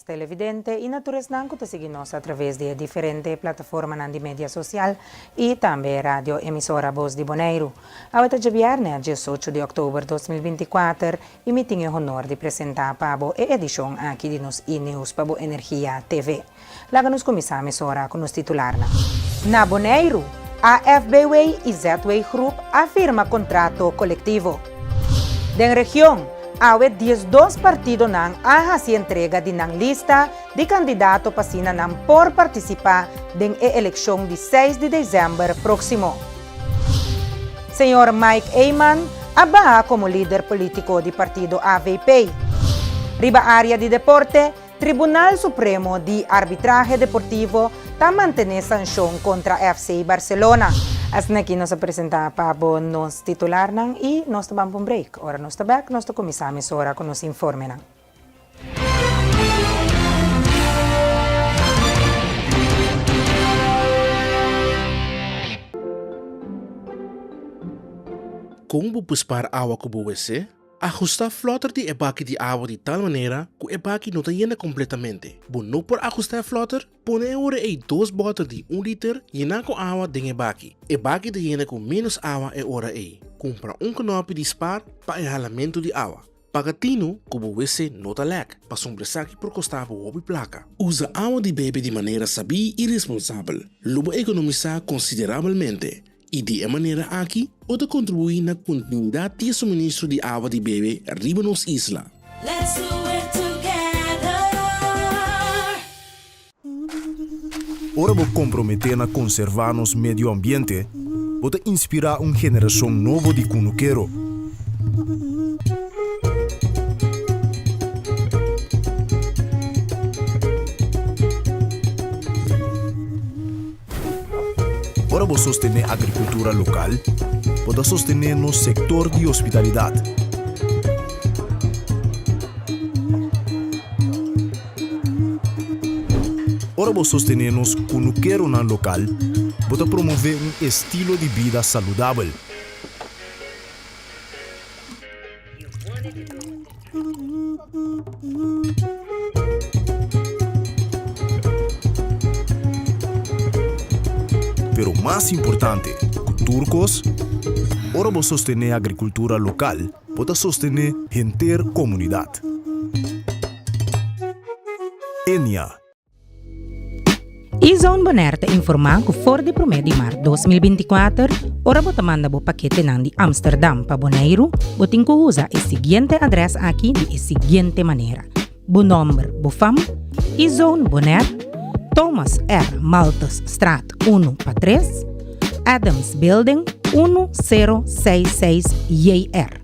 nos televidente y na tur esnan cu ta sigui nos a traves di e diferente plataformanan di media social y tambe radio emisora Bos di Boneiru. Awe ta djabierne, diesocho di october 2024, y mi tin e honor di presenta pa bo e edicion aki di nos E-News pa bo Energia TV. Laga nos kuminsá mesora ku nos titularnan. Na Boneiru, AFBW i ZW Groep a firma kontrato kolektivo. Den region, awe 12 partidonan a hasi entrega di nan lista di kandidato pa asina nan por partisipá den e elekshon di seis di desèmber próksimo. Señor Mike Eman a baha komo lider polítiko di partido avp. Riba área di deporte, Tribunal Supremo di Arbitrahe Deportivo ta mantené sanshon kontra FC Barcelona. Asina aki nos a presentá pa bo nos titularnan i nos ta ban pa un break. Ora nos ta bèk nos ta kuminsá mesora ku nos informenan. Kon bo por spar awa ku bo wc? Ahustá flòter di e baki di awa di tal manera ku e baki no ta yena kompletamente. Bo no por ahustá e flòter? Pone e ora ei dos bòter di un liter yená ku awa den e baki. E baki ta yena ku ménos awa e ora ei. Kumpra un knòpi di spar pa e halamentu di awa. Paga tinu ku bo wc no ta lèk, pasobra esaki por kostá bo hopi plaka. Usa awa di bebe di manera sabí i responsabel. Lo bo ekonomisá konsiderabelmente. I di e manera aki bo ta kontribuí na kontinuidat di e suministro di awa di bebe riba nos isla. Let's do it together. Ora bo komprometé na konservá nos medio ambiente, bo ta inspirá un generashon nobo di kunukero. Ora bo sostené agrikultura lokal, bo ta sostené nos sektor di hospitalidat. Ora bo sostené nos kunukeronan lokal, bo ta promové un estilo di bida saludabel. Pero mas importante ku tur kos, ora bo sostené agrikultura lokal, bo ta sostené henter komunidat. Enia. E-Zone Bonaire ta informá ku for di promé di mart 2024, ora bo ta manda bo paketenan di Amsterdam pa Boneiru, bo tin ku usa e siguiente adrès aki di e siguiente manera, bo nòmber, bo fam, E-Zone Bonaire, Thomas R. Malthusstraat unu pa tres, Adams Building, unu sero seis seis JR.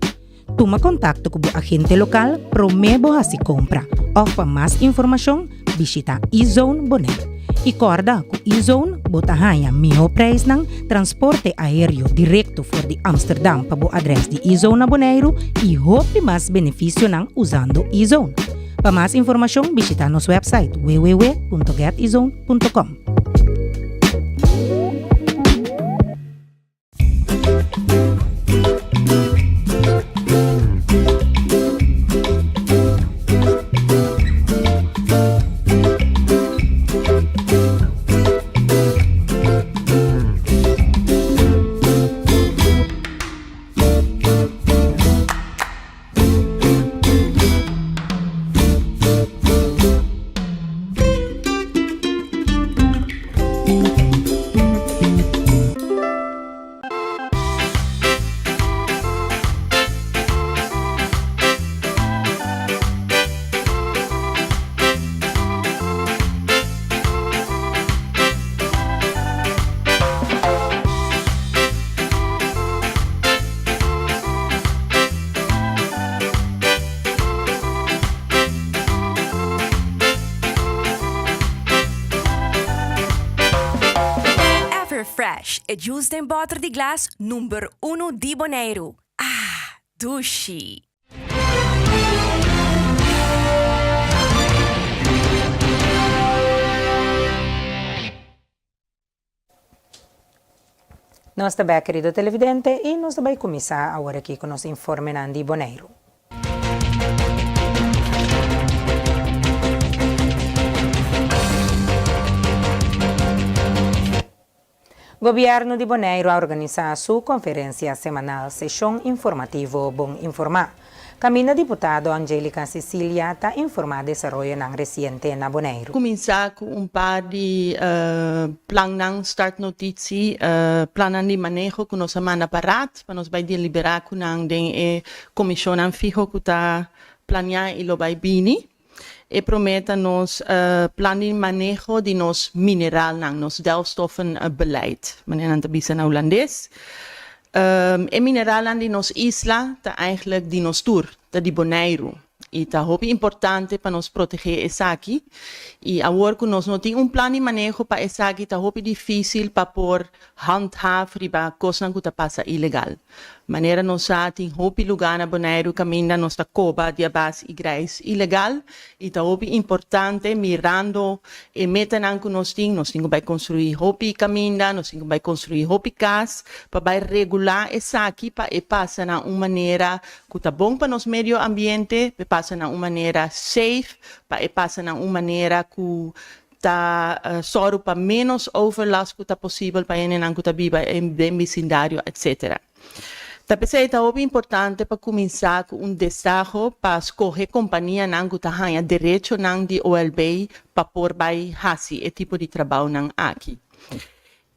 Tuma kontakto ku bo agente lokal promé bo hasi kompra òf pa mas informashon bishita eZone Bonaire. I kòrda ku eZone bo ta haña mihó preisnan, transporte aéreo direkto for di Amsterdam pa bo adrès di eZone na Boneiru i hopi mas benefisionan usando eZone. Pa mas informashon bishita nos wèpsait www.getezone.com. Everfresh, e juice den bòter di glas number unu di Boneiru. Ah, dushi! Nos ta bek kerido televidente i nos ta bai kuminsá awor aki ku nos informenan di Boneiru. Gobièrnu di Boneiru a organisá su konferensia semanal Seshon Informativo Bon Informá. Kaminda diputado Anjelica Cicilia ta informá desaroyonan resiente na Boneiru. Kuminsá ku un par di plannan, startnotitie, plannan di maneho ku nos a manda pa Raad pa nos bai deliberá ku nan den e komishonnan fiho ku ta planiá i lo bai bini. E promé ta nos plan di maneho di nos mineralnan, nos delfstoffenbeleid, manera nan ta bisa na hulandes. E mineralnan di nos isla ta eigenlijk di nos tur, ta di Boneiru. I ta hopi importante pa nos protegé esaki. I awor ku nos no tin un plan di maneho pa esaki ta hopi difísil pa por handhaaf riba kosnan ku ta pasa ilegal. Manera nos sa tin hopi lugá na Boneiru kaminda nos ta koba diabas i grijs ilegal i ta hopi importante mirando e metanan ku nos tin, nos tin ku bai konstruí hopi kaminda, nos tin ku bai konstruí hopi kas pa bai regulá esaki pa e pasa na un manera ku ta bon pa nos medio ambiente, pa e pasa na un manera safe, pa e pasa na un manera ku Ta sòru pa ménos overlast ku ta posibel pa hendenan ku ta biba den bisindario etc. Ta p'esei ta hopi importante pa kuminsá ku un destaho pa skohe kompanianan ku ta haña derechonan di OLB pa por bai hasi e tipo di trabounan aki.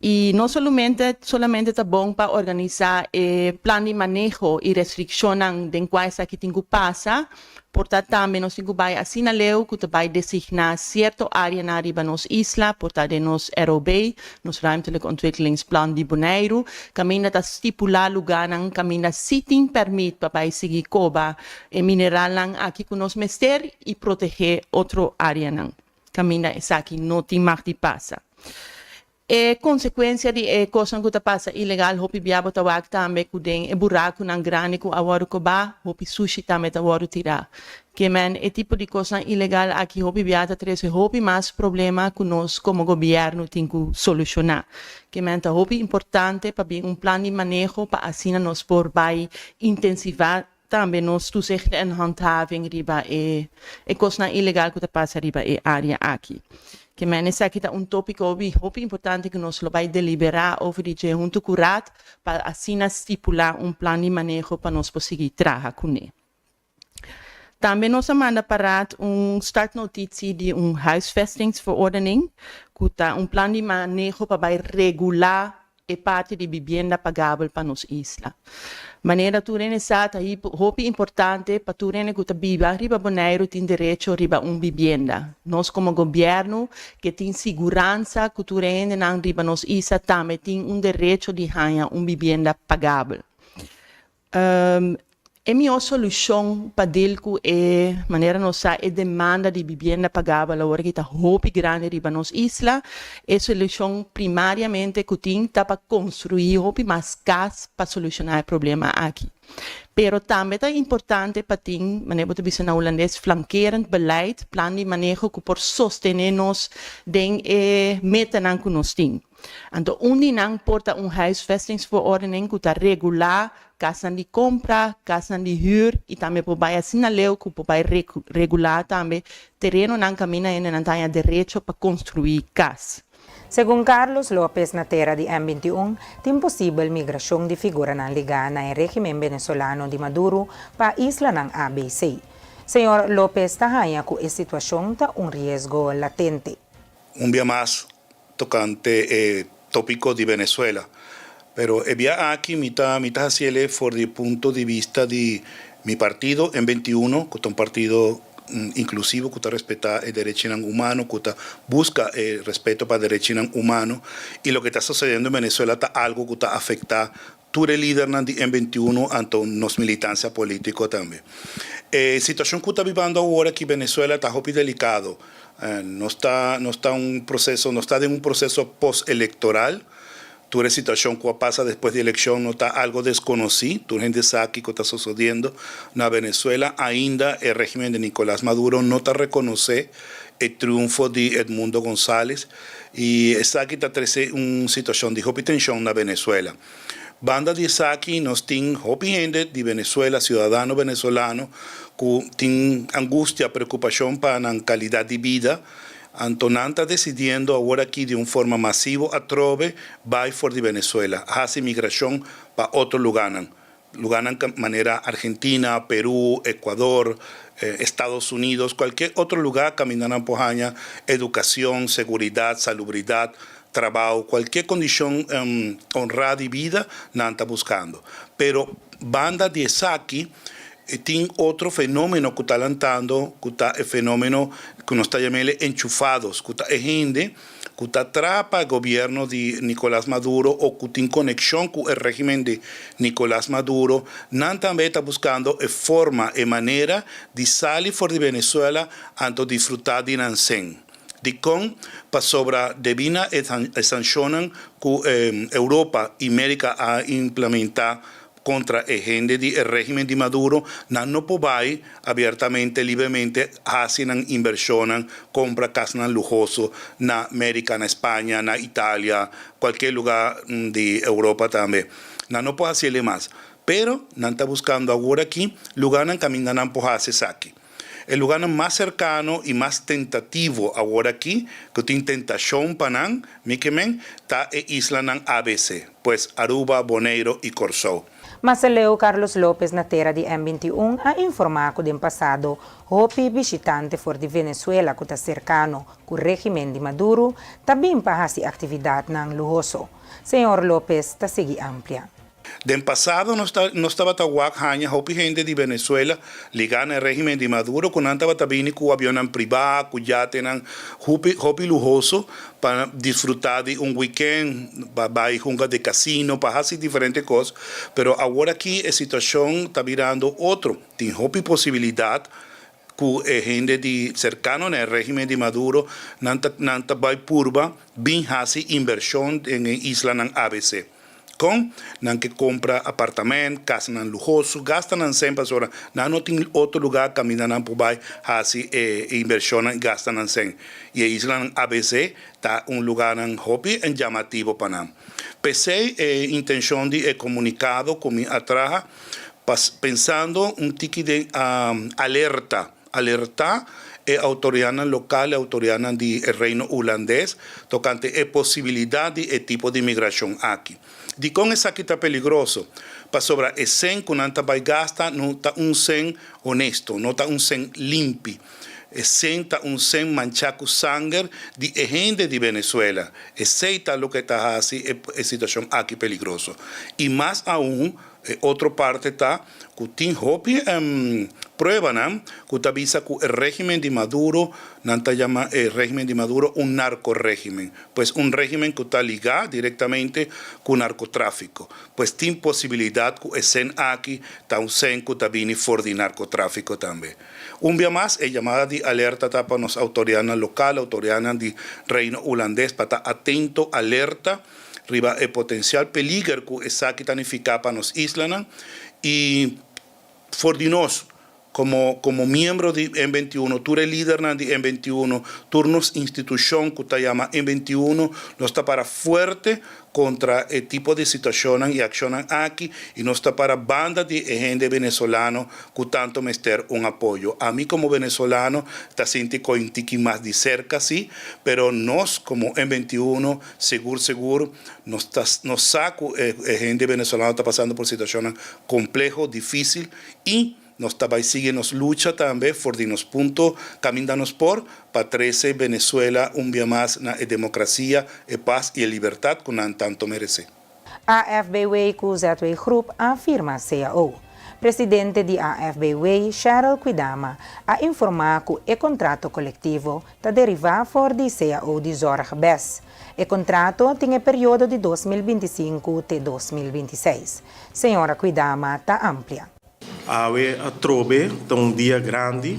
I no solumente solamente ta bon pa organisá e plan di maneho i restrikshonnan den kua esaki tin ku pasa, por ta tambe nos tin ku bai asina leu ku ta bai designá sierto áreanan riba nos isla, por ta den nos ROB, nos Ruimtelijk Ontwikkelingsplan di Boneiru, kaminda ta stipulá lugánan kaminda sí tin pèrmit pa bai sigui koba e mineralnan aki ku nos mester i protegé otro áreanan. Kaminda esaki no tin mag di pasa. E konsekuensia di e kosnan ku ta pasa ilegal hopi bia bo ta wak tambe ku den e burakunan grandi ku a wòrdu kobá hopi sushi tambe ta wòrdu tirá. Ke men e tipo di kosnan ilegal aki hopi bia ta trese hopi mas problema ku nos komo gobièrnu tin ku solushoná. Ke men ta hopi importante pa bin un plan di maneho pa asina nos por bai intensivá Tambe nos toezicht en handhaving riba e e kosnan ilegal ku ta pasa riba e área aki. Ke men esaki ta un tópiko hopi hopi importante ku nos lo bai deliberá over di dje huntu ku Raad pa asina stipulá un plan di maneho pa nos por sigui traha kuné. Tambe nos a manda pa Raad un startnotitie di un huisvestingsverordening ku ta un plan di maneho pa bai regulá e parti di bibienda pagabel pa nos isla. Manera tur hende sa ta hopi importante pa tur hende ku ta biba riba Boneiru tin derecho riba un bibienda. Nos komo gobièrnu ke tin siguransa ku tur e hendenan riba nos isla tambe tin un derecho di haña un bibienda pagabel. E mihó solushon pa dil ku e manera nos sa e demanda di bibienda pagabel awor aki ta hopi grandi riba nos isla. E solushon primariamente ku tin ta pa konstruí hopi mas kas pa solushoná e problema aki. Pero tambe ta importante pa tin, manera bo ta bisa na hulandes, flankerend beleid, plan di maneho ku por sostené nos den e metanan ku nos tin. Anto un di nan por ta un huisvestingsverordening ku ta regulá kasnan di kompra, kasnan di hür i tambe por bai asina leu ku por bai regulá tambe terenonan kaminda hendenan ta haña derecho pa konstruí kas. Segun Carlos Lopez na tera di M 21, tin posibel migrashon di figuranan ligá na e régimen venezolano di Maduro pa islanan ABC. Señor Lopez ta haña ku e situashon ta un riesgo latente. Un bia mas tokante e topiko di Venezuela. Pero e bia aki mi ta mi ta hasi el'e for di punto di bista di mi partido M 21 ku ta un partido inklusivo ku ta respetá e derechinan humano, ku ta buska e respeto pa derechinan humano i loke ta sosediendo en Venezuela ta algu ku ta afektá tur e lidernan di M 21 anto nos militancia politico tambe. E situacion cu ta bibando awor aki Venezuela ta hopi delicado. Nos ta nos ta un proceso nos ta den un proceso post electoral. Tur e situacion cu a pasa despues di eleccion no ta algo desconoci. Tur hende sa kico ta sosodiendo na Venezuela. Ainda e regimen di Nicolas Maduro no ta reconoce e triunfo di Edmundo Gonzalez y esaki ta trece un situacion di hopi tension na Venezuela. Banda di esaki nos tin hopi hende di Venezuela, ciudadano venezolano, cu tin angustia, preocupacion pa nan calidad di bida. Anto nan ta desidiendo awor aki di un forma masivo atrobe bai for di Venezuela, hasi migrashon pa otro lugánan. Lugánan manera Argentina, Perú, Ecuador, Estados Unidos, kualke otro lugá kaminda nan por haña edukashon, seguridat, salubridat, trabou, kualke kondishon honrá di bida nan ta buskando. Pero banda di esaki tin otro fenómeno ku ta lantando ku ta e fenómeno ku nos ta yam'el enchufados, ku ta e hende ku ta traha pa e gobièrnu di Nicolás Maduro o ku tin konekshon ku e régimen di Nicolás Maduro, nan tambe ta buskando e forma, e manera di sali for di Venezuela anto disfrutá di nan sen. Dikon? Pasobra debí na e sanshonnan ku Europa i Merika a implementá kontra e hende di e régimen di Maduro, nan no por bai abiertamente, libremente hasi nan invershonnan, kompra kasnan luhoso na Merika, na Spaña, na Italia, kualke lugá di Europa tambe. Nan no por hasi el'e mas. Pero nan ta buskando awor aki lugánan kaminda nan por hasi esaki. E lugánan mas serkano i mas tentativo awor aki, ku tin tentashon pa nan, mi ke men, ta e islanan ABC, pues Aruba, Boneiru i Kòrsou. Marceleo Carlos Lopez na tera di M 21 a informá ku den pasado hopi bishitante for di Venezuela ku ta serkano ku régimen di Maduro ta bin pa hasi aktividatnan luhoso. Señor Lopez ta sigui amplia. Den pasado nos ta nos tabata wak haña hopi hende di Venezuela ligá na e régimen di Maduro ku nan tabata bini ku avionnan privá, ku yatenan hopi hopi luhoso pa disfrutá di un weekend, pa bai hunga den kasino, pa hasi diferente kos. Pero awor aki e situashon ta birando otro. Tin hopi posibilidat ku e hende di serkano na e régimen di Maduro nan ta nan ta bai purba bin hasi invershon den e islanan ABC. Kon nan ke kompra apartament, kasnan luhoso, gasta nan sen pasobra nan no tin otro lugá kaminda nan por bai hasi e invershonnan i gasta nan sen. I e islanan ABC ta un lugánan hopi llamativo pa nan. P'esei e intenshon di e komunikado ku mi a traha pa pensando un tiki den alerta, alertá e outoridatnan lokal, e outoridatnan di e Reino Hulandes tokante e posibilidat di e tipo di migrashon aki. Dikon esaki ta peligroso? Pasobra e sen ku nan ta bai gasta no ta un sen honesto, no ta un sen limpi. E sen ta un sen manchá ku sanger di e hende di Venezuela. Esei ta loke ta hasi e situashon aki peligroso. I mas aun, E otro parte ta ku tin hopi pruebanan ku ta bisa ku e régimen di Maduro, nan ta yama e régimen di Maduro un narkorégimen, pues un régimen ku ta ligá direktamente ku narkotráfiko. Pues tin posibilidat ku e sen aki ta un sen ku ta bini for di narkotráfiko tambe. Un bia mas e yamada di alerta ta pa nos outoridatnan lokal, outoridatnan di Reino Hulandes pa ta atento, alerta, riba e potensial peliger ku esaki ta nifiká pa nos islanan i for di nos komo komo miembro di M 21, tur e lidernan di M 21, tur nos institushon ku ta yama M 21, nos ta para fuerte kontra e tipo di situashonnan i akshonnan aki i nos ta para banda di e hende venezolano ku tanto mester un apoyo. Ami komo venezolano ta sinti ku un tiki mas di serka si, pero nos komo M 21 Sigur sigur nos ta nos sa ku e hende venezolano ta pasando por situashonnan kompleho, difísil i nos ta bai sigui nos lucha tambe for di nos punto kaminda nos por pa trese Venezuela un bia mas na e demokrasia, e pas i e libertat ku nan tanto meresé. AFBW ku ZW Groep a firma cao. Presidente di AFBW, Cheryl Kwidama, a informá ku e kontrato kolektivo ta derivá for di cao di Zorg bes. E kontrato tin e periodo di 2025 te 2026. Señora Kwidama ta amplia. Awe atrobe ta un dia grandi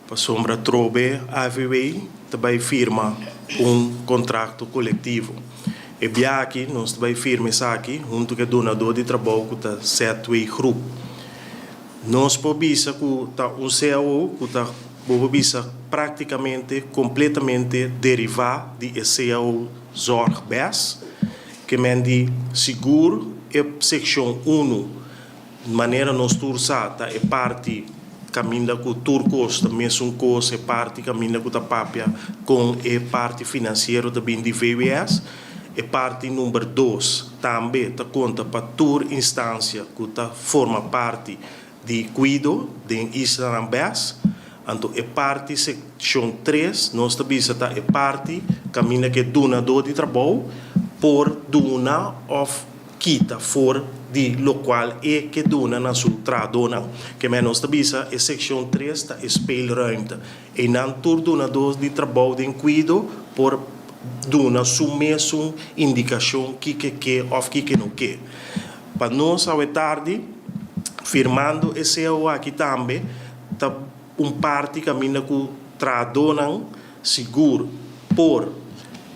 pasobra atrobe AFBW ta bai firma un kontrakto kolektivo. E bia aki nos ta bai firma esaki huntu ku e dunadó di trabou ku ta ZW Groep. Nos por bisa ku ta un cao ku ta bo por bisa práktikamente kompletamente derivá di e cao Zorg Bes, ke men di sigur e sekshon unu manera nos tur sa ta e parti. kaminda ku tur kos ta mesun kos, e parti kaminda ku ta papia kon e parti finansiero ta bin di VWS. E parti number dos tambe ta konta pa tur instansia ku ta forma parti di kuido den islanan bes. Anto e parti sekshon tres nos ta bisa ta e parti kaminda ku e dunadó di trabou por duna òf kita for di lokual e ke duna na su trahadónan. Ke men nos ta bisa e sekshon tres ta e speelruimte. Einan tur dunadó di trabou den kuido por duna su mesun indikashon kiko e ke òf kiko e no ke. Pa nos awe tardi, firmando e cao aki tambe ta un parti kaminda ku trahadónan sigur por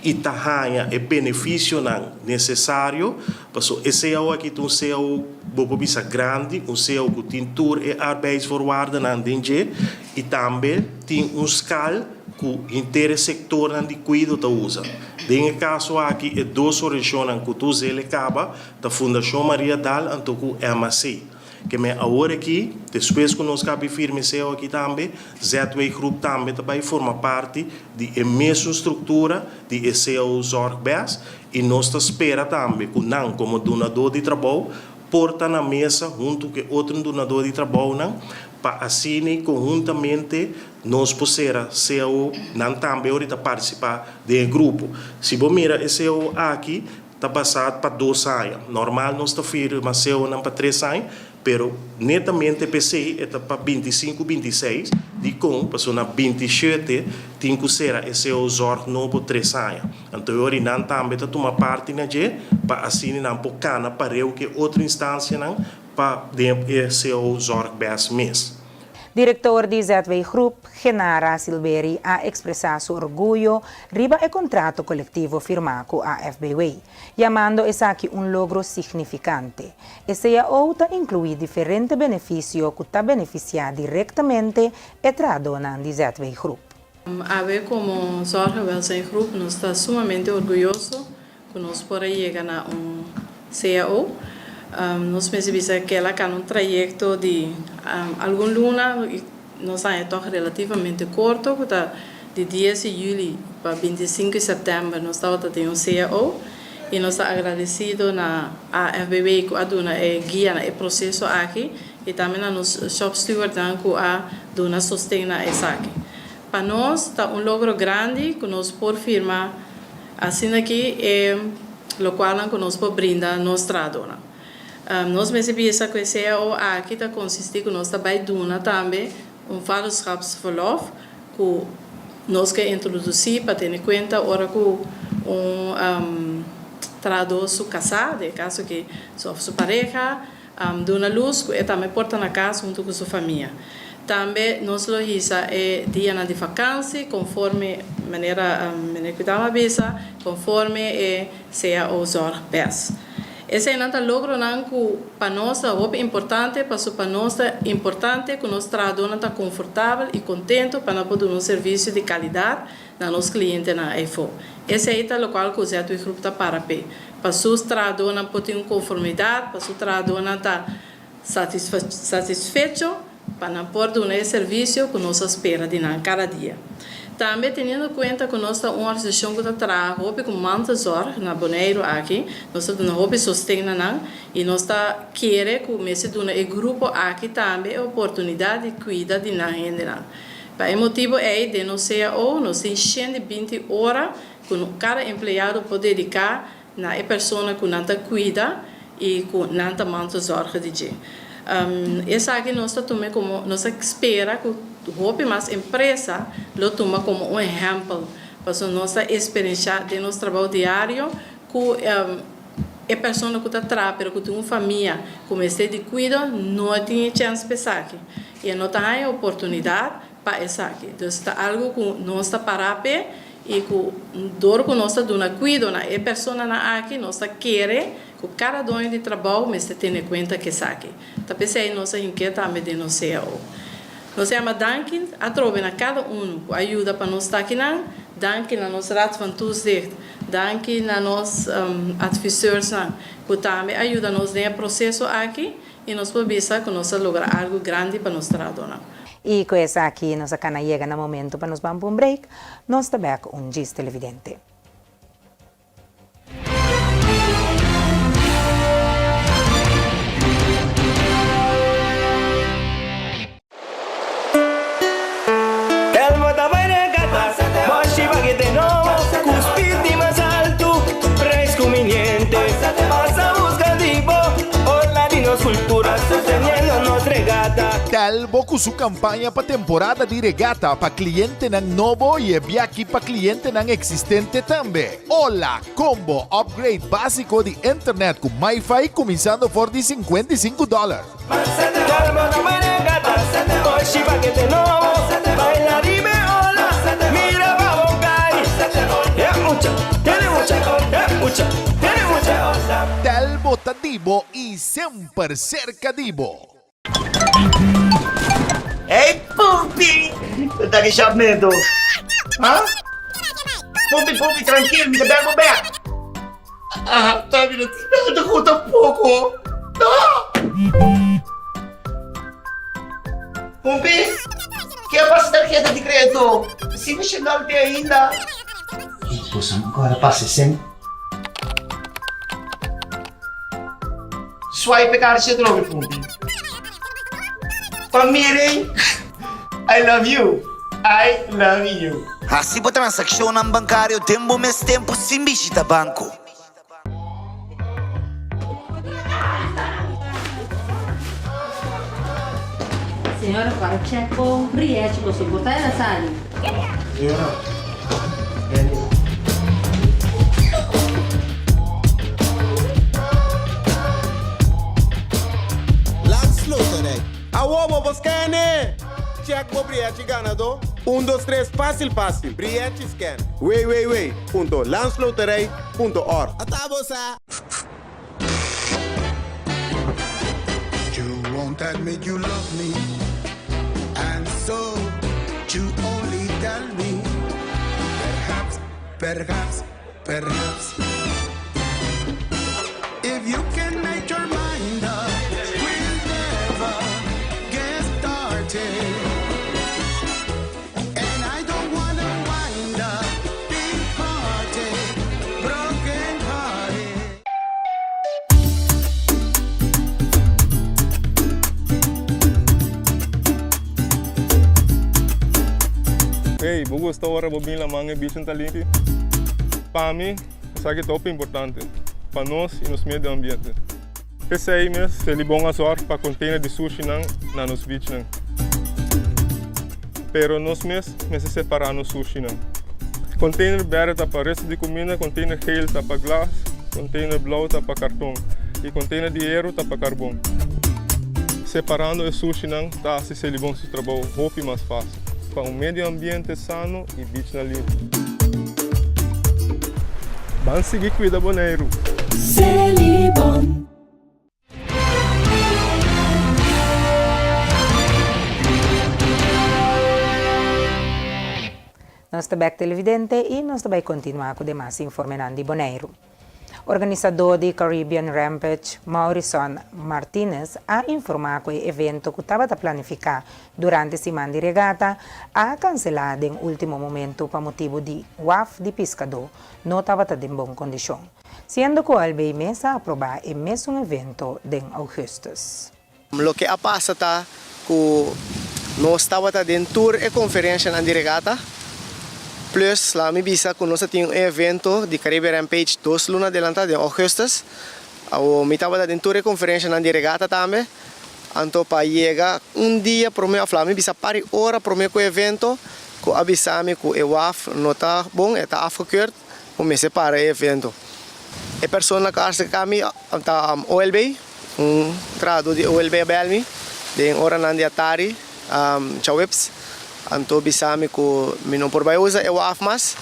i ta haña e benefisionan nesesario, paso e cao aki ta un cao bo por bisa grandi, un cao ku tin tur e arbeidsvoorwaardennan den dje i tambe tin un skal ku henter e sektornan di kuido ta usa. Den e kaso aki e dos organisashonnan ku ta us'el e kaba ta Fundashon Maria Daal anto ku MAC. Ke men awor aki, despues ku nos kabi firma e cao aki tambe, ZW Groep tambe ta bai forma parti di e mesun struktura di e cao Zorg Bes i nos ta spera tambe ku nan komo dunadó di trabou por ta na mesa huntu ku e otro dunadó di trabounan pa asina konhuntamente nos por sera cao nan tambe ora ta partisipá den e grupo. Si bo mira e cao aki ta basá pa dos aña. Normal nos ta firma CAOnan pa tres aña, pero netamente p'esei e ta pa 25, 26, dikon? Pasobra na 27 tin ku sera e cao Zorg nobo 3 aña. Anto e ora nan tambe ta tuma parti na dje pa asina nan por kana pareu ku e otro instansianan pa den e cao Zorg BES mes. Direktor di ZW Groep, Genara Silveri, a ekspresá su orguyo riba e kontrato kolektivo firmá ku AFBW, yamando esaki un logro signifikante. E CAO ta inkluí diferente benefisio ku ta benefisiá direktamente e trahadónan di ZW Groep. Awe komo Zorg en Welzijn Groep nos ta sumamente orguyoso ku nos por a yega na un CAO. Nos mester bisa ku el a kana un trayekto di algun luna i nos a toch relativamente korto, ku ta di 10 di yüli pa 25 di sèptèmber nos tabata den un CAO i nos ta agradesido na AFBW ku a duna e guia na e proseso aki i tambe na nos shop steward ku a duna sosten na esaki. Pa nos ta un logro grandi ku nos por firma asina aki e lokual ku nos por brinda nos trahadónan. Nos mester bisa ku e CAO aki ta konsistí ku nos ta bai duna tambe un vaderschapsverlof ku nos ke introdusí pa tene kuenta ora ku un trahadó su kasá, den kaso ku su pareha, duna lus ku e tambe por ta na kas huntu ku su famia. Tambe nos lo hisa e dianan di vakansi konforme manera meneer Kudama a bisa, konforme e CAO Zorg BES. Eseinan ta logronan ku pa nos ta hopi importante, paso pa nos ta importante ku nos trahadónan ta konfortabel i kontentu pa nan por duna un servisio di kalidat na nos klientenan eifó. Esei ta lokual ku ZW Groep ta para p'e. Pa su trahadónan por tin un konformidat, pa su trahadónan ta satisfecho pa nan por duna e servisio ku nos ta spera di nan kada dia. Tambe teniendo kuenta ku nos ta un organisashon ku ta traha hopi ku mantelzorg na Boneiru aki, nos ta duna hopi sosten na nan i nos ta kere ku mester duna e grupo aki tambe e oportunidat di kuida di nan hendenan. Pa e motibu ei den nos CAO nos tin 120 ora ku kada empleado por dediká na e persona ku nan ta kuida i ku nan ta mantelzorg di dje. Esaki nos ta tuma komo, nos ta spera ku hopi mas empresa lo tuma komo un ehèmpel, pasobra nos ta eksperensiá den nos trabou diario ku e persona ku ta traha pero ku tin un famia ku mester di kuido no tin e chèns pa esaki i e no ta haña oportunidat pa esaki. Dus ta algu ku nos ta pará p'e i ku dor ku nos ta duna kuido na e personanan aki nos ta kere ku kada doño di trabou mester tene kuenta ku esaki. Ta p'esei nos a hink'é tambe den nos CAO. Nos yama danki atrobe na kada unu ku a yuda pa nos ta akinan, danki na nos Raad van Toezicht, danki na nos adviseursnan ku tambe a yuda nos den e proseso aki i nos por bisa ku nos a logra algu grandi pa nos trahadónan. I ku esaki nos a kana yega na momento pa nos ban pa un break. Nos ta bek un djis televidente. Telbo ta bai regata, Moshi pakete nobo, ku speed di mas altu, prijs kuminiente. Pasa buska di bo, ola di nos kultura, sosteniendo nos regata. Telbo ku su kampaña pa temporada di regata pa klientenan nobo i e biaki pa klientenan eksistente tambe. Ola Combo Upgrade básiko di internet ku MiFi kuminsando for di 55 dòler. Telbo ta di bo i semper serka di bo. Hey Pumpi! Ta ki shapmento? Ha? Pumpi, Pumpi, trankil, mi ta bel bo bek. Ah, ta mi no tin nada ku tampoko. No! Pumpi, ke a pasa tarheta di kredito? Si mi shendal te ainda. Boso no kòrda pasa esei? Swipe e karchi atrobe Pumpi. Pa miren I love you I love you. Hasi bo transakshonnan bankario den bo mes tempu sin bishita banko. Señora para check bo briechi bo so por ta ela sali. Señora, Daniel. Landsloterij. Awo bo por scan-e! Check bo briechi ganadó. Un dos tres fácil fácil. Briechi scan. www.landsloterij.org. Ata bo sa! You won't admit you love me And so you only tell me Perhaps, perhaps, perhaps If you can make your mind up We'll never get started And I don't wanna wind up Big hearted, broken hearted Hey, bo gusta ora bo bin laman e bichin ta limpi? Pa mi, esaki ta hopi importante pa nos y nos medio ambiente. P'esei mes Selibon a zòrg pa container di sushinan na nos beachnan. Pero nos mes mester separá nos sushinan. Container berde ta pa resto di cuminda, container geel ta pa glas, container blou ta pa carton y container di hero ta pa carbon. Separando e sushinan ta haci Selibon su trabou hopi mas fácil pa un medio ambiente sano y beachnan limpi. Ban sigui cuida Boneiru! Selibon. Nos ta bek televidente y nos ta bay continua cu demas informenan di Boneiru. Organisadó di Caribbean Rampage, Maurison Martinez, a informá ku e evento ku tabata planifiká durante siman di regata a kanselá den último momentu pa motibu di waf di piskadó no tabata den bon kondishon, siendo ku OLB mes a aprobá e mesun evento den ougùstùs. Loke a pasa ta ku nos tabata den tur e konferenshanan di regata, plus laga mi bisa ku nos a tin un evento di Caribe Rampage dos luna adelantá den ougùstùs. Awor mi tabata den tur e konferenshanan di regata tambe, anto pa yega un dia promé òf laga mi bisa par di ora promé ku e evento ku a bisa mi ku e waf no ta bon, e ta afgekeurd, ku mester para e evento. E persona ku a aserká mi ta OLB. Un trahadó di OLB a bel mi den oranan di atardi djaweps, anto bisa mi ku mi no por bai usa e waf mas,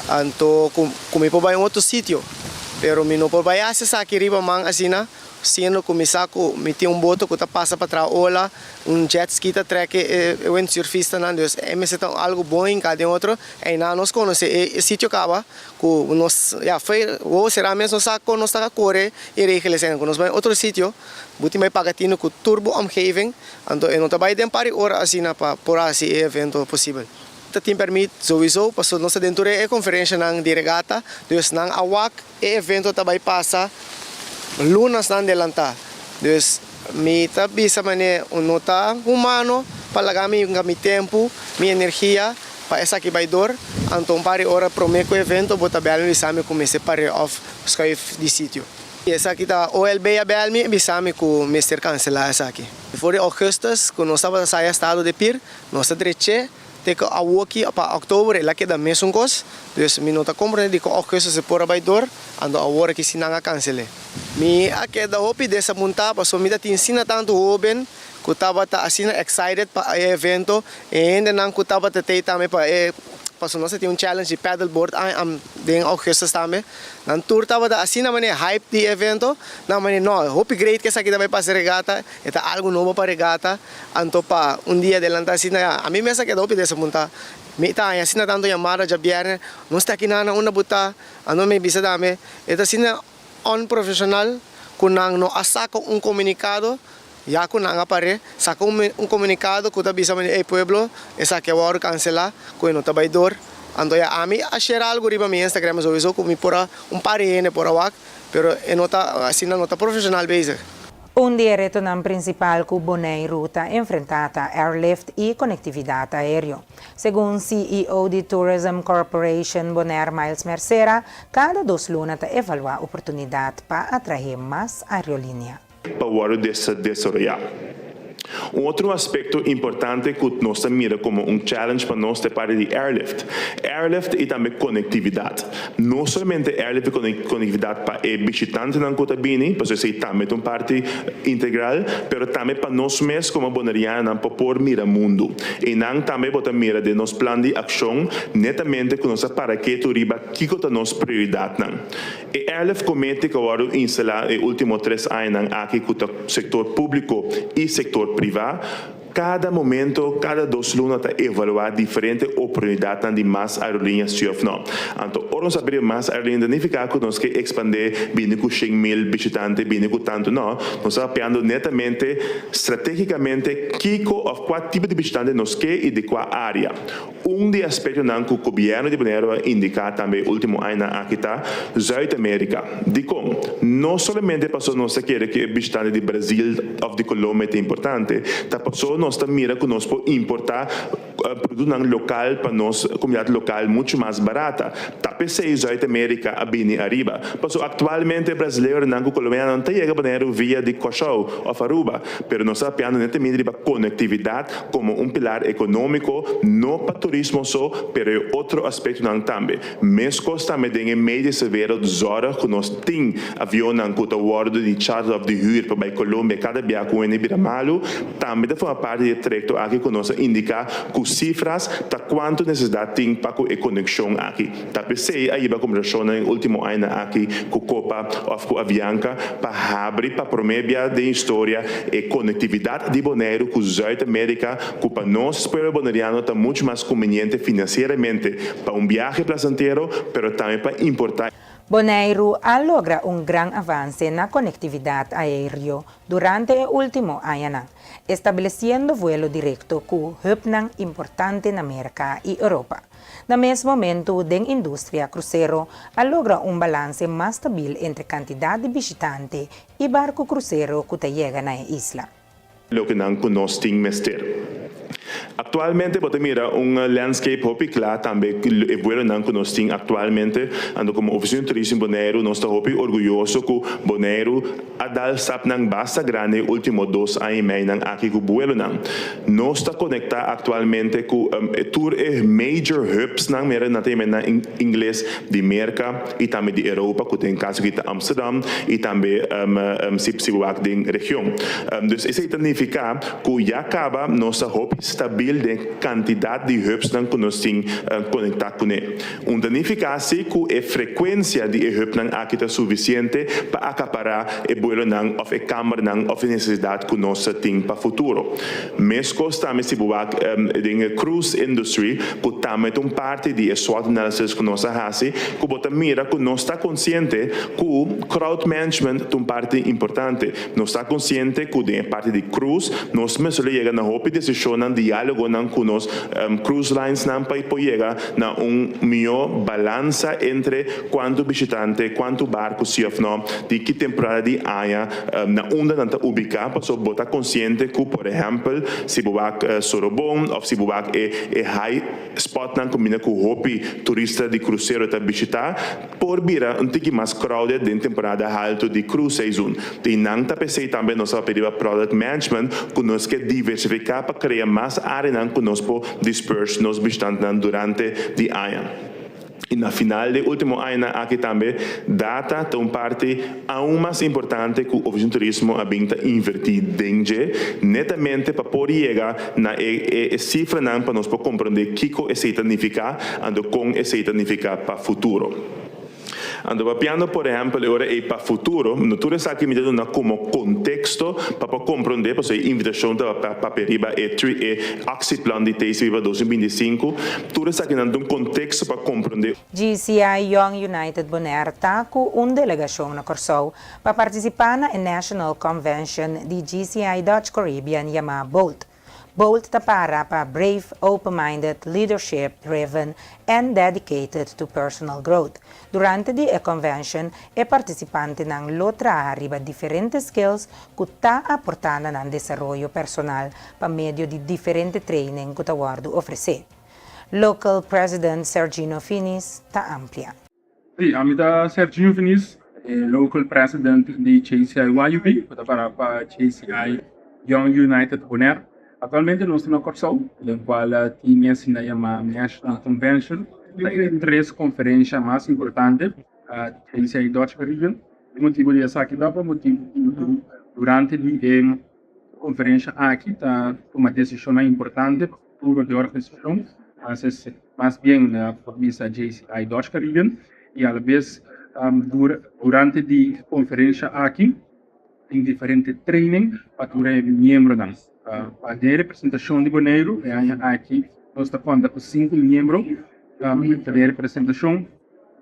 anto ku mi por bai un otro sitio. Pero mi no por bai hasi esaki riba man asina, siendo ku mi sa ku mi tin un boto ku ta pasa pa traha ola, un jet ski ta trek e windsurfistanan, dus e mester ta algu bon hinká den otro. Einan nos konosé e sitio kaba ku nos, ya, fei wou será mes nos sa kon nos ta kore i regel esei. Ku nos bai otro sitio, bo tin bai paga tinu ku tur bo omgeving, anto e no ta bai den par di ora asina pa por hasi e evento posibel. Ta tin permit souiso paso nos ta den tur e conferencianan di regata, dus nan a wak e evento ta bay pasa lunasnan delanta. Dus mi ta bisa mane un no ta humano pa laga mi hunga mi tempo, mi energia pa esaki bay door, anto un par di ora prome cu evento bo ta bel mi bisa mi cu mester pare of schuif di sitio. Esaki ta OLB a bel mi bisa mi cu mester cancela esaki. For di augustus cu nos tabata saya estado de pir, nos ta dreche Te ku awoki pa òktober el a keda mesun kos, dus mi no ta komprendé dikon ògùstus e por a bai dor, anto awor aki si nan a kansel'é. Mi a keda hopi desapuntá pasobra mi ta tin asina tantu hóben ku tabata asina excited pa e evento, e hendenan ku tabata tei tambe pa e, pasobra nos a tin un challenge di paddleboard den ògùstus tambe. Nan tur tabata asina manera hype di e evento, nan manera no, hopi great ku esaki ta bai pasa regata, e ta algu nobo pa regata, anto pa un dia adelanta asina ya, ami mes a keda hopi desapuntá. Mi ta haña asina tantu yamada djabièrnè, nos ta aki nan unda bo ta? Anto mi bisa tambe, e ta asina unprofeshonal ku nan no a saka un komunikado, ya ku nan a par'é, saka un komunikado ku ta bisa manera, ey pueblo, esaki a wòrdu kanselá, ku e no ta bai dor. Anto ya ami a share algu riba mi Instagram souiso ku mi por a un par di hende por a wak, pero e no ta asina no ta profeshonal bezig. Un di e retonan prinsipal ku Boneiru ta enfrentá ta airlift i konektividat aéreo. Segun CEO di Tourism Corporation Bonaire Miles Mercera, kada dos luna ta evaluá oportunidat pa atraé mas aerolínea. Pa wòrdu desaroyá. Un otro aspekto importante ku nos ta mira komo un challenge pa nos ta e parti di airlift. Airlift i tambe konektividat. No solamente airlift i konektividat pa e bishitantenan ku ta bini, pasobra esei tambe ta un parti integral, pero tambe pa nos mes komo bonerianonan pa por mira mundu. Einan tambe bo ta mira den nos plan di akshon netamente ku nos a para ketu riba kiko ta nos prioridatnan. E airlift committee ku a wòrdu instalá e último tres añanan aki ku ta sektor públiko i sektor privá, kada momento, kada dos luna ta evaluá diferente oportunidatnan di mas aerolínea sí òf nò. Anto ora nos a bira mas aerolínea ta nifiká ku nos ke ekspandé bini ku 100,000 bishitante, bini ku tantu nò. Nos ta papiando netamente stratégikamente kiko òf kua tipo di bishitante nos ke i di kua área. Un di e aspektonan ku gobièrnu di Boneiru a indiká tambe e último añanan aki ta Zuid Amerika. Dikon? No solamente pasobra nos ta kere ku e bishitante di Brazil òf di Colombia ta importante, ta pasobra nos ta mira ku nos por importá produktonan lokal pa nos komunidat lokal muchu mas barata. Ta p'esei Zuid Amerika a bini ariba. Pasobra aktualmente brasileronan ku kolombianonan ta yega Boneiru via di Kòrsou òf Aruba, pero nos ta papiando netamente riba konektividat komo un pilar ekonómiko, no pa turismo so, pero e otro aspektonan tambe. Meskos tambe den e medische wereld zorg ku nos tin avionnan ku ta wòrdu di charter òf di hür pa bai Colombia kada bia ku hende bira malu, tambe ta forma parti di e trayekto aki ku nos a indiká ku sifras ta kuantu nesesidat tin pa ku e konekshon aki. Ta p'esei a hiba kombersashonnan e último añanan aki ku Copa òf ku Avianca pa habri pa promé bia den historia e konektividat di Boneiru ku Zuid Amerika ku pa nos pueblo boneriano ta muchu mas kumbiniente finansieramente pa un biahe plasentero pero tambe pa importá Boneiru a logra un gran avanse na konektividat aéreo durante e último añanan, establesiendo vuelo direkto ku hubnan importante na Merka i Europa. Na mes momentu, den industria krusero a logra un balanse mas stabil entre kantidat di bishitante i barku krusero ku ta yega na e isla. Loke nan ku nos tin mester. Aktualmente bo ta mira un landscape hopi kla tambe e buelonan ku nos tin aktualmente. Anto komo Ofisina di Turismo Boneiru nos ta hopi orguyoso ku Boneiru a dal stapnan basta grandi e ultimo dos aña i meinan aki ku buelonan. Nos ta konektá aktualmente ku tur e major hubsnan, mira nan ta yama na ingles, di Merka i tambe di Europa ku den kaso aki ta Amsterdam i tambe si bo wak den region. Dus esei ta nifiká ku ya kaba nos ta hopi stabil. stabil den kantidat di hubsnan ku nos tin konektá kuné. Un ta nifiká si ku e frekuensia di e hubnan aki ta sufisiente pa akapará e buelonan òf e kambernan òf e nesesidat ku nos tin pa futuro. Meskos tambe si bo wak den e cruise industry ku tambe ta un parti di e SWOT analysis ku nos a hasi ku bo ta mira ku nos ta konsiente ku crowd management ta un parti importante. Nos ta konsiente ku den e parti di cruise nos mester lo yega na hopi desishonnan, diálogonan ku nos cruise linesnan pa por yega na un mihó balansa entre kuantu bishitante, kuantu barku si òf no, di ki temporada di aña, na unda nan ta ubiká, pasobra bo ta konsiente ku por ehèmpel si bo wak Sorobon òf si bo wak e e high spòtnan kaminda ku hopi turista di krusero ta bishitá, por bira un tiki mas crowded den temporada haltu di cruise seizoen. I nan ta p'esei tambe nos a papia riba product management ku nos ke diversifiká pa krea mas áreanan ku nos por disperse nos bishitantenan durante di aña. I na final di e último añanan aki tambe data ta un parti aun mas importante ku Ofisina di Turismo a bin ta invertí den dje, netamente pa por yega na e e sifranan pa nos por komprondé kiko esei ta nifiká anto kon esei ta nifiká pa futuro. Anto papiando por ehèmpel e ora ei pa futuro, no tur esaki mi ta duna komo konteksto pa por komprondé, pasobra e invitashon ta pa papia riba e e aksieplan di TCB pa 2025, tur esakinan ta un konteksto pa komprondé. JCI Young United Bonaire ta ku un delegashon na Kòrsou pa partisipá na e National Convention di JCI Dutch Caribbean yamá BOLD. Bold ta para pa Brave, Open-Minded, Leadership Driven and Dedicated to Personal Growth. Durante di e convention, e participantenan lo traha riba diferente skills cu ta aporta na nan desaroyo personal pa medio di diferente training cu ta wordo ofrece. Local President Sergino Finis ta amplia. Sí, ami ta Serginho Finis, e local president di JCI YUB, ku ta para pa JCI Young United Bonaire. Aktualmente nos ta na Kòrsou, den kual tin e asina yamá National Convention, ta e tres konferensha mas importante di JCI Dutch Caribbean. E motibu di esaki ta pa motibu ku durante di e konferensha aki ta tuma desishonnan importante pa futuro di e organisashon. Mas bien por bisa JCI Dutch Caribbean y alabes durante di e conferencia aki tin diferente training pa tur e miembronan. Pa den representacion di Boneiru e aña aki nos ta conta cu cinco miembro ta den representacion.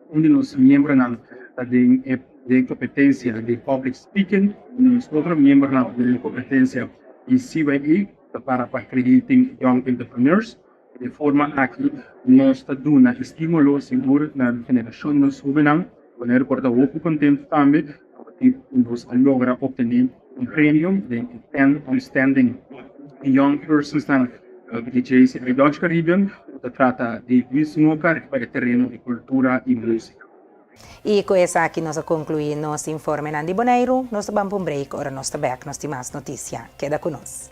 Un di nos miembronan ta den e competencia di public speaking, un di nos otro miembronan ta den e competencia di CYE, ta para pa Creating Young Entrepreneurs. Di e forma aki nos ta duna estímulo sigur na generashon nos hóbennan. Bonaire por ta hopi kontentu tambe pasobra nos a logra optené un premio den e ten Outstanding Young Persons-nan di JCI Dutch Caribbean ku ta trata di Luis Noka riba e tereno di kultura i músika. I ku esaki nos a konkluí nos informenan di Boneiru. Nos ta ban pa un break, ora nos ta bèk nos tin mas notisia. Keda ku nos.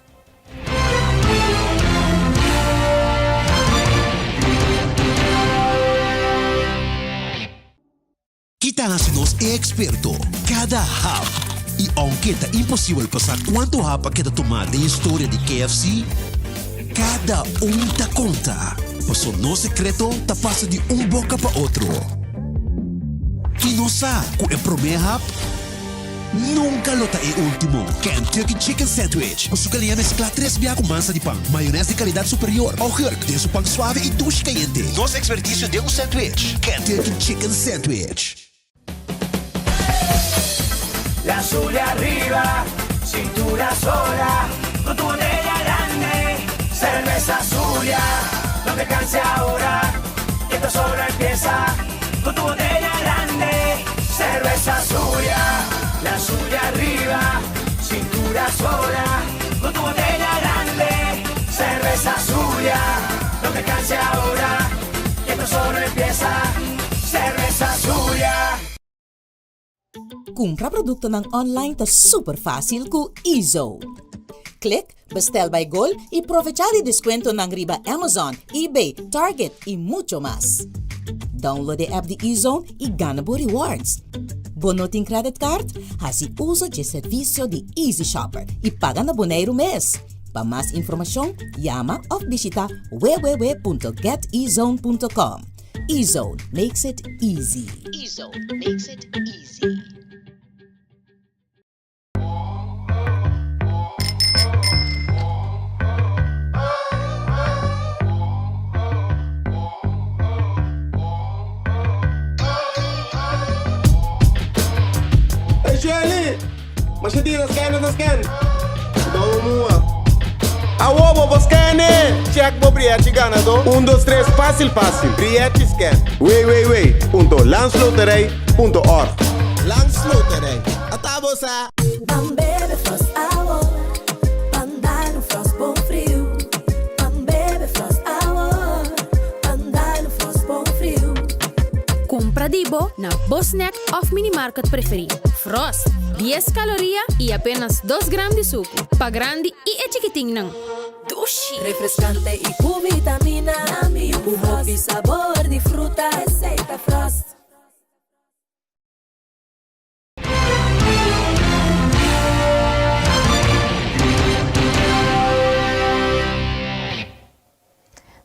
Ki ta hasi nos e eksperto? Kada hap! I ounke ta imposibel pa sa kuantu hap a keda tumá den historia di KFC, kada un ta konta, paso nos sekreto ta pasa di un boka pa otro. I nos sa ku e promé hap Nunca lo ta e ultimo. Kentucky Chicken Sandwich cu su galiña mezcla tres bia cu mansa di pan, mayones di calidad superior, augurk den su pan suave y dushi cayente. Nos experticio den un sandwich. Kentucky Chicken Sandwich. La sube arriba, cintura sola, con tu botella grande, cerveza Zulia, no te canses ahora, que esto solo empieza, con tu botella grande, cerveza Zulia, la Zulia arriba, cintura sola, con tu botella grande, cerveza Zulia, no te canses ahora, que esto solo empieza, cerveza Zulia. Kumpra produktonan online ta super fásil ku Ezo. Klik Bestel by Gol i provechá di deskuentonan riba Amazon, eBay, Target i mucho mas. Download e app di Ezone i gana bo rewards. Bo no tin credit card? Hasi uso dje servisio di Easy Shopper i paga na Boneiru mes. Pa mas informashon, yama òf bishita www.getezone.com. E-Zone makes it easy. E-Zone makes it easy. Hey Shelly! Masha dia ta scan ta scan. Dou mua. Awo bo por scan e! Check bo brièchi ganadó. Un dos tres fásil fásil. Brièchi scan. www.landsloterij.org Landsloterij. Ata bo sa! Ban bebe Frost awo, ban dal un Frost bon friu. Ban bebe Frost awo, ban dal un Frost bon friu. Kumpra di bo na bo snack òf minimarket preferí. Frost, dies kaloria i apenas dos gram di suku. Pa grandi i e chikitinnan. Dushi! Refreskante i ku vitamina. Ku hopi sabor di fruta. Esei ta Frost.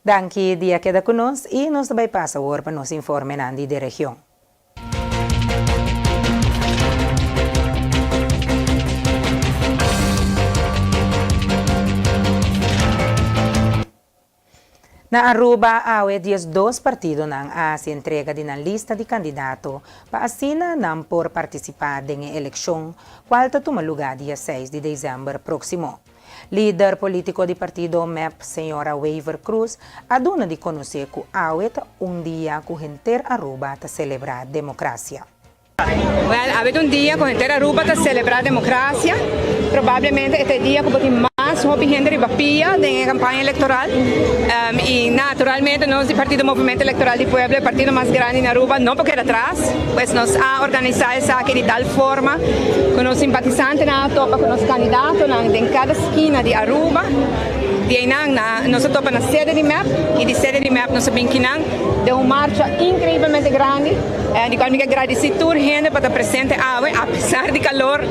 Danki di a keda ku nos i nos ta bai pasa awor pa nos informenan di de region. Na Aruba awe 12 partidonan a hasi entrega di nan lista di kandidato pa asina nan por partisipá den e elekshon kual ta tuma lugá dia seis di desèmber próksimo. Lider polítiko di partido mep señora Wever Croes a duna di konosé ku awe ta un dia ku henter Aruba ta selebrá demokrasia. Wèl, awe ta un dia ku henter Aruba ta selebrá demokrasia. Probablemente e ta e dia ku bo tin mas hopi hende riba pia den e kampaña elektoral. I naturalmente nos di Partido Movimento Electoral di Pueblo, e partido mas grandi na Aruba, no por keda atras. Pues nos a organisá esaki di tal forma ku nos simpatisantenan a topa ku nos kandidatonan den kada skina di Aruba. Di einan nos a topa na sede di mep i di sede di mep nos a bin kinan den un marcha inkreibelmente grandi. Di cual mi ke gradisi tur hende pa ta presente awe apesar di calor,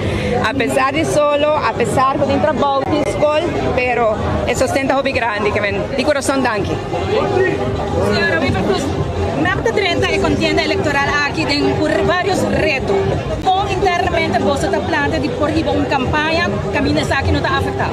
apesar di solo, apesar cu tin trabou, tin scol, pero e sosten ta hopi grandi ke men di corazon danki. Señora Wever Croes, mep ta drenta e contienda electoral aki den cu varios reto. Con internamente boso ta planta di por hiba un campaña caminda esaki no ta afecta?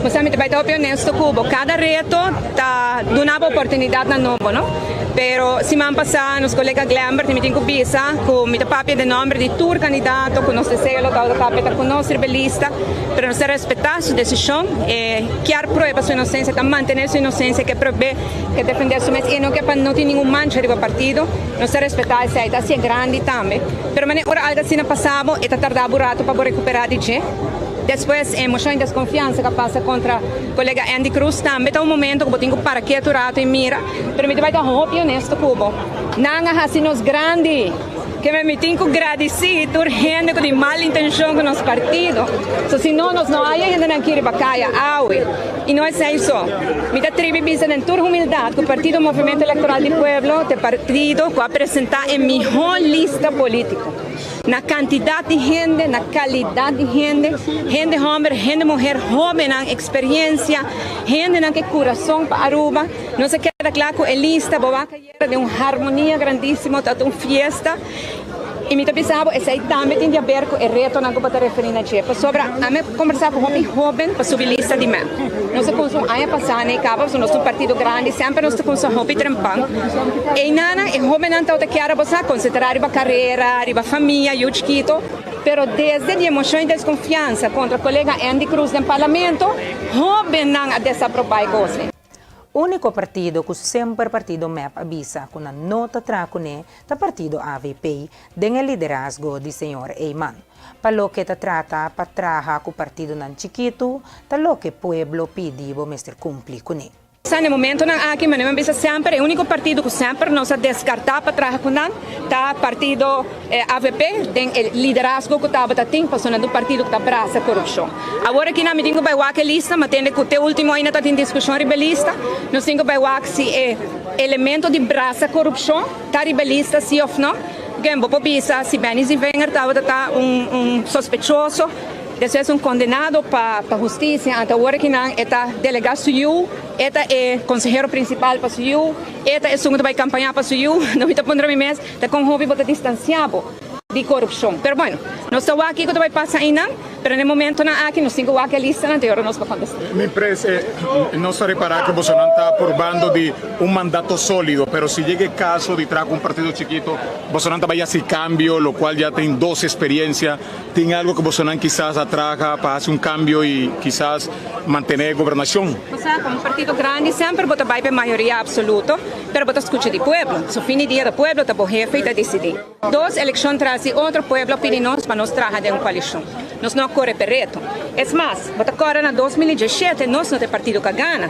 Bo sa mi ta bay ta hopi honesto cu bo, cada reto ta duna bo oportunidadnan nobo no. Pero siman pasá nos kolega Glenbert mi tin ku bisa ku mi ta papia den nòmber di tur kandidato ku nos deseo lo tabata papia ta ku nos riba e lista, pero nos ta respetá su desishon. E kier prueba su inosensia, ta mantené su inosensia, ke prob'é, ke defendé su mes i e no ke pa no tin ningun mancha riba partido. Nos ta respetá esei, ta hasié grandi tambe. Pero manera ora algu asina pasa bo, e ta tardá bo rato pa bo rekuperá di dje. Despues e moshon di deskonfiansa ku a pasa kontra kolega Endy Croes tambe ta un momento ku bo tin ku para ketu rato i mira. Pero mi ta bai ta hopi honesto ku bo. Nan a hasi nos grandi. Ke mi tin ku gradisí tur hende ku tin mal intenshon ku nos partido. So si no, nos no haya hendenan aki riba kaya awe. I no esei so. Mi ta tribi bisa den tur humildat ku Partido Movimento Electoral di Pueblo ta e partido ku a presentá e mihó lista polítiko. Na kantidat di hende, na kalidat di hende, hende hòmber, hende muher, hóbennan, eksperensia, hendenan ku e kurason pa Aruba. Nos a keda kla ku e lista, bo wak ayera den un harmonia grandísimo, ta un fiesta. I mi ta bisa bo, esei tambe tin di aber ku e retonan ku bo ta referí na dje. Pasobra ami a kombersá ku hopi hóben pa subi lista di mep. Nos a kumsa un aña pasá na e kaba, pasobra nos ta un partido grandi, semper nos ta kumsa hopi trempan. Einanan e hóbennan tabata kier a bo sa konsentrá riba karera, riba famia, yu chikito. Pero desde di e moshon di deskonfiansa kontra kolega Endy Croes den parlamento, hóbennan a desaprobá e kos. Úniko partido ku semper partido mep a bisa ku nan no ta traha kuné ta partido avp den e liderazgo di señor Eman. Pa loke ta trata pa traha ku partidonan chikitu ta loke pueblo pidi bo mester kumpli kuné. Sa na e momentonan aki manera mi a bisa semper e úniko partido ku semper nos a deskartá pa traha ku nan ta partido Avp den e liderazgo ku tabata tin pasobra nan ta un partido ku ta brasa korupshon. Awor aki nan mi tin ku bai wak e lista, mi a tende ku te ultimo ainda ta tin diskushon riba e lista. Nos tin ku bai wak si e elemento di brasa korupshon ta riba e lista si òf no. Ken bo por bisa si Benny Zievinger tabata ta un sospechoso? Despues un kondenado pa pa hustisia, anto awor aki nan e ta delegá su yu, e ta e konsehero prinsipal pa su yu, e ta esun ku ta bai kampañá pa su yu. No mi ta puntra mi mes ta kon hopi bo ta distansiá bo di korupshon. Pero bueno, nos ta wak kiko ta bai pasa einan, pero na e momentonan aki nos tin ku wak e listanan te ora nos por kontestá. Mi pres, nos ta repará ku bosonan ta purbando di un mandato sólido, pero si yega e kaso di traha ku un partido chikito, bosonan ta bai hasi kambio, lokual ya tin dos eksperiencia. Tin algo ku bosonan kisas a traha pa hasi un kambio i kisas mantené e gobernashon? Bo sa, komo partido grandi semper bo ta bai pa e mayoria apsoluto, pero bo ta skucha di pueblo. So fin di dia ta pueblo ta bo hefe i ta disidí. Dos elekshon tras di otro pueblo a pidi nos pa nos traha den un koalishon. Nos no a kore p'e reto. Es mas, bo ta kòrda na 2017 nos no ta e partido ku a gana.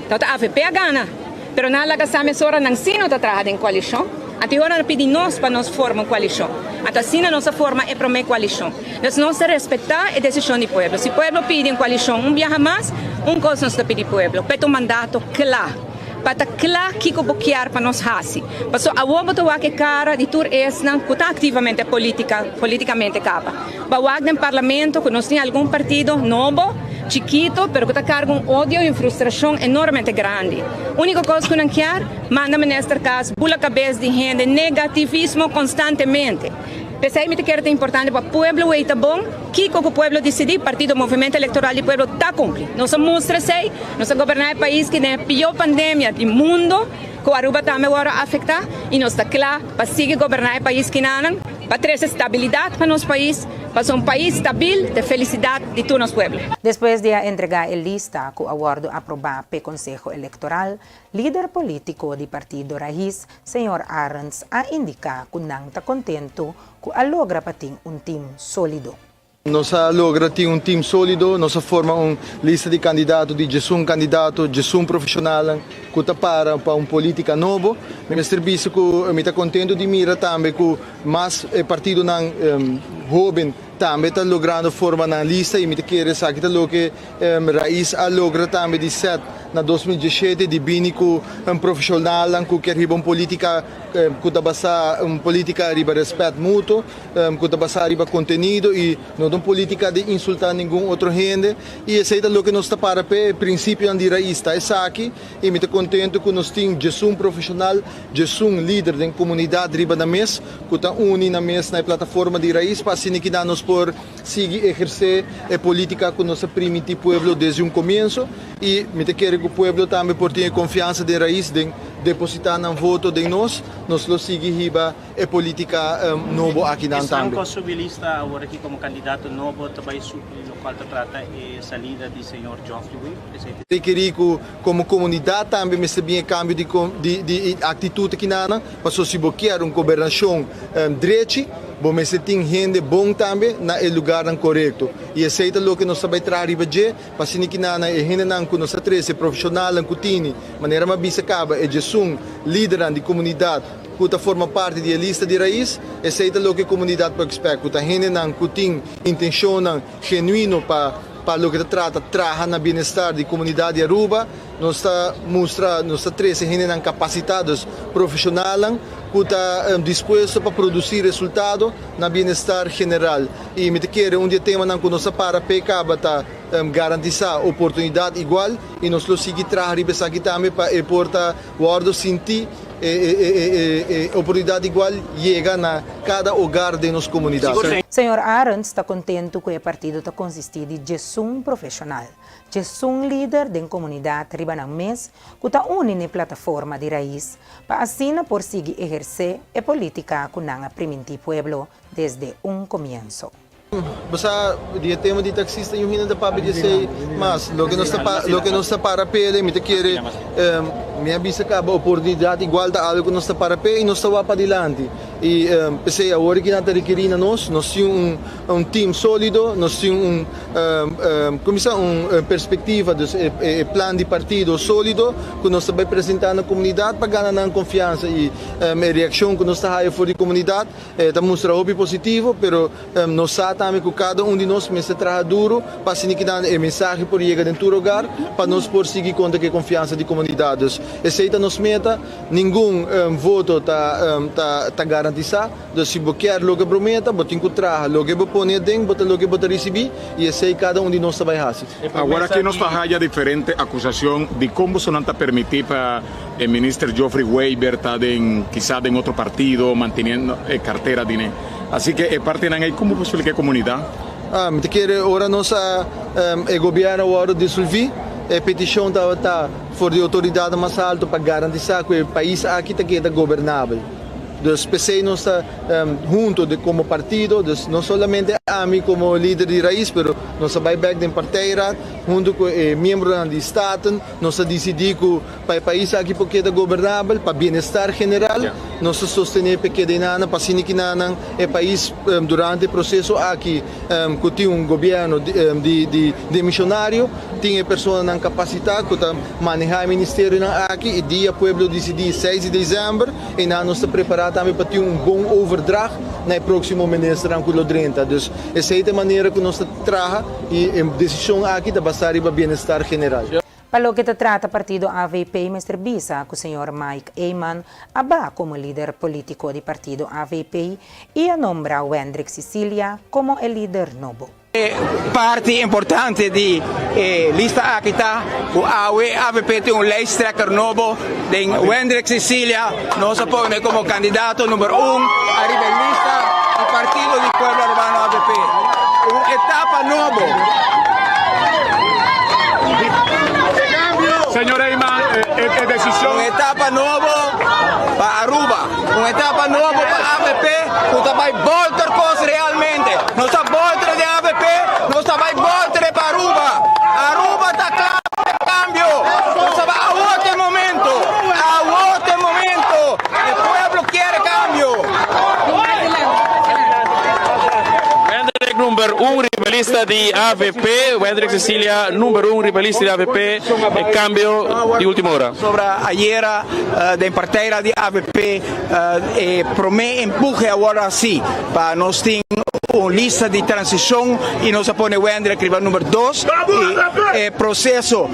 Tabata avp a gana. Pero nan a laga sa mesora nan sí no ta traha den koalishon. Anto e ora nan a pidi nos pa nos forma un koalishon. Anto asina nos a forma e promé koalishon. Dus nos ta respetá e desishon di pueblo. Si pueblo pidi un koalishon un biaha mas, un kos nos ta pidi pueblo, p'e ta un mandato kla. Pa ta kla kiko bo kier pa nos hasi. Pasobra awor bo ta wak e kara di tur esnan ku ta aktivamente politika, politikamente kaba. Bo a wak den parlamento ku nos tin algun partido nobo, chikito, pero ku ta karga un odio i un frustrashon enormemente grandi. Uniko kos ku nan kier, manda minister kas, bula kabes di hende, negativismo konstantemente. P'esei mi ta kere ta importante pa pueblo wei ta bon, kiko ku pueblo disidí, Partido Movimento Elektoral di Pueblo ta kumpli. Nos a mustra esei, nos a goberná e pais ki den e pió pandemia di mundo, ku Aruba tambe wòrdu afektá, i nos ta kla pa sigui goberná e pais kinanan. Pa trese stabilidat pa nos pais, pasobra un pais stabil ta e felisidat di tur nos pueblo. Despues di a entregá e lista ku a wòrdu aprobá p'e Konseho Elektoral, lider polítiko di partido Raiz, señor Arends a indiká ku nan ta kontentu ku a logra pa tin un tim sólido. Nos a logra tin un team solido, nos a forma un lista di candidato di djesun candidato, djesun profesionalnan cu ta para pa un politica nobo. Mi mester bisa cu mi ta contento di mira tambe cu mas e partidonan hoben tambe ta logrando forma nan lista y mi ta kere esaki ta loke Raiz a logra tambe di set na 2017 di bini cu profesionalnan cu kier hiba un politica cu ta basa un politica riba respet mutuo. Ku ta basá riba kontenido i no ta un polítika di insultá ningun otro hende. I esei ta loke nos ta para p'e, e prinsipionan di rais ta esaki. I mi ta kontentu ku nos tin djesun profeshonal, djesun lider den komunidat riba nan mes ku ta uni nan mes na e plataforma di rais pa asina kinan nos por sigui ehersé e polítika ku nos a primintí pueblo desde un komienso. I mi ta kere ku pueblo tambe por tin e konfiansa den rais den depositá nan voto den nos. Nos lo sigui hiba. E politica nobo akinan Esnan tambe. cu a subi lista awor aki como candidato nobo ta bay supli locual ta trata e salida di señor Geoffrey Wever. Esey ta. Rekerí cu como comunidad tambe mester bin e cambio di di actitud akinanan, pasobra si bo kier un gobernacion drechi, bo mester tin hende bon tambe na e lugarnan corecto. Y esey ta loke nos ta bay traha riba dje, pa asina kinanan e hendenan cu nos a trece, profesionalnan cu tini, manera mi a bisa caba, e djesun lidernan di comunidad, ku ta forma parti di e lista di rais, esei ta loke komunidat por ekspèkt, ku ta hendenan ku tin intenshonnan genuino pa pa loke ta trata traha na bienestar di komunidat di Aruba. Nos ta mustra, nos ta trese hendenan kapasitá, dus profeshonalnan ku ta dispuesto pa produsí resultado na bienestar general. I mi ta kere un di e temanan ku nos a para p'e kaba ta garantisá oportunidat igual i nos lo sigui traha riba esaki tambe pa e por ta wòrdu sintí E oportunidat igual yega na kada hogar den nos komunidat. Señor Arends ta kontentu ku e partido ta konsistí di djesun profeshonal, djesun lider den komunidat riba nan mes ku ta uni n'e plataforma di rais pa asina por sigui ehersé e polítika ku nan a primintí pueblo desde un komienso. Bo sa di e tema di taxista yu hende ta papia di esei mas loke nos ta loke nos ta para p'e mi ta kere mi a bisa kaba oportunidat igual ta algo ku nos ta para p'e i nos ta wak padilanti i p'esei awor ki nan ta rekerí na nos nos tin un un team solido nos tin un kuminsá un perspektiva dus e plan di partido solido ku nos ta bai presentá na komunidat pa gana nan konfiansa i e reakshon ku nos ta haya for di komunidat. E ta mustra hopi positivo, pero nos sa tambe ku kada un di nos mester traha duru pa asina ki nan e mensahe por yega den tur hogar pa nos por sigui konta ku e konfiansa di komunidat. Dus esei ta nos meta. Ningun voto ta ta ta garantisa. garantisá. Dus si bo kier loke bo meta, bo tin ku traha. Loke bo pone aden, bo ta loke bo ta risibí, i esei kada un di nos ta bai hasi. Awor aki nos ta haya diferente acusacion di con bosonan ta permiti pa e minister Geoffrey Wever ta den kisa den otro partido manteniendo e cartera di ne. Así que e partinan ey con bo por splica e comunidad? Mi ta kere ora nos a e gobierno a wordo disolvi e peticion tabata for di autoridadnan mas alto pa garantisa cu e pais aki ta keda gobernabel. Dus p'esey nos ta hunto como partido, dus no solamente ami como lider di Raiz, pero nos a bay bek den partijraad hunto cu e miembronan di Staten, nos a dicidi cu pa e pais aki por keda gobernabel, pa bienestar general, nos ta sostene p'e keda enanan, pa asina kinanan e pais durante e proceso aki cu tin un gobierno di demisionario, tin e personanan capacita cu ta maneha e ministerionan aki y dia pueblo dicidi seis di december, Einan nos ta prepará tambe pa tin un bon overdracht na e próksimo ministernan ku lo drenta. Dus esei ta e manera ku nos ta traha i e desishon aki ta basá riba bienestar general. Pa loke ta trata partido avp mester bisa ku señor Mike Eman a ba komo lider polítiko di partido avp i a nombra Wendrick Cicilia komo e lider nobo. E parti importante di e lista aki ta ku awe avp tin un lijsttrekker nobo den Wendrick Cecilia. Nos a pone komo kandidato number un ariba e lista di Partido di Pueblo Arubano avp. Un etapa nobo. Señor Eman, e desishon. Un etapa nobo pa Aruba. Un etapa nobo pa avp ku ta bai bolter kos realmente. Nos ta bolter den avp, nos ta bai bolter pa Aruba. Aruba ta kla pa e kambio. Nos ta bai awor ta e momento. Awor ta e momento. E pueblo kier e kambio. Wendrick number un riba lista di avp. Wendrick Cecilia number un riba lista di avp. E kambio di ultimo ora. Sobra ayera den partijraad di avp e prome empuje a worde haci pa nos tin un lista di transicion y nos a pone Wendrick riba number dos y e proceso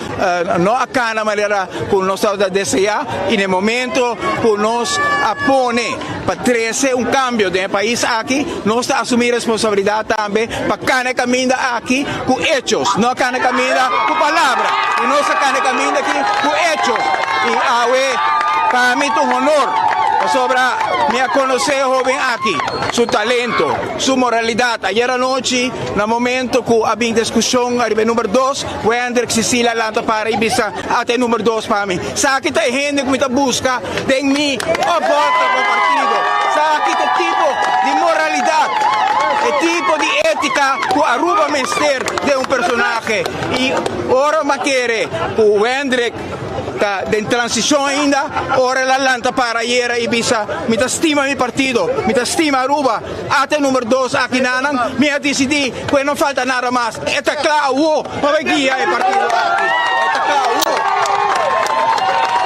no a cana manera cu nos tabata desea y na e momento cu nos a pone pa trece un cambio den e pais aki nos ta asumi responsabilidad tambe pa cana e caminda aki cu hechos, no a cana e caminda cu palabra y nos a cana e caminda aki cu hechos y awe pa mi ta un honor pasobra mi a conoce e hoben aki, su talento, su moralidad. Ayer anochi na momento cu a bin discusion ariba e number dos, Wendrick Cecilia lanta para y bisa ata e number dos pa mi. Saki ta e hende cu mi ta busca den mi opvolger pa partido. Saki ta e tipo di moralidad, e tipo di etica cu Aruba mester den un personahe. Y ora mi a kere cu Wendrick ta den transicion ainda, ora el a lanta para ayera y bisa mi ta stima mi partido, mi ta stima Aruba, ata e number dos aki nanan, mi a dicidi cu e no falta nada mas. E ta cla awo pa bay guia e partido aki. E ta cla awo.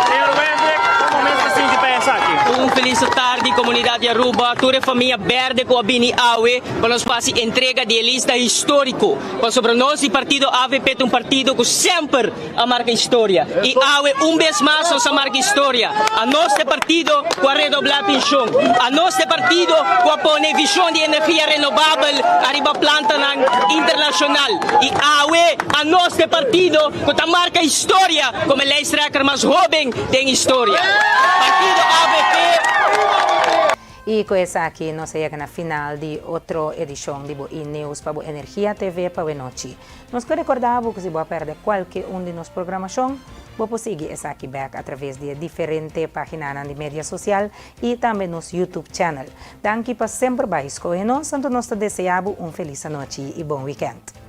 Señor Wendrick, como mes ta sinti pa esaki? Un feliz tardi comunidad di Aruba, tur e famia berde cu a bini awe pa nos fasi entrega di e lista historico. Pasobra nos di partido avp ta un partido cu semper a marca historia y awe un bes mas nos a marca historia. Anos ta e partido cu a redobla pension. Anos ta e partido cu a pone vision di energia renobabel ariba plantanan internacional. Y awe anos ta e partido cu ta marca historia como e lijsttrekker mas hoben den historia. Partido avp. Y cu esaki nos a yega na final di otro edicion di bo E-News pa bo Energia TV pa wenochi. Nos ke recorda bo cu si bo a perde cualke un di nos programacion, bo por sigui esaki bek a traves di e diferente paginanan di media social y tambe nos YouTube channel. Danki pa semper bai scoge nos, anto nos ta desea bo un feliz anochi y bon weekend.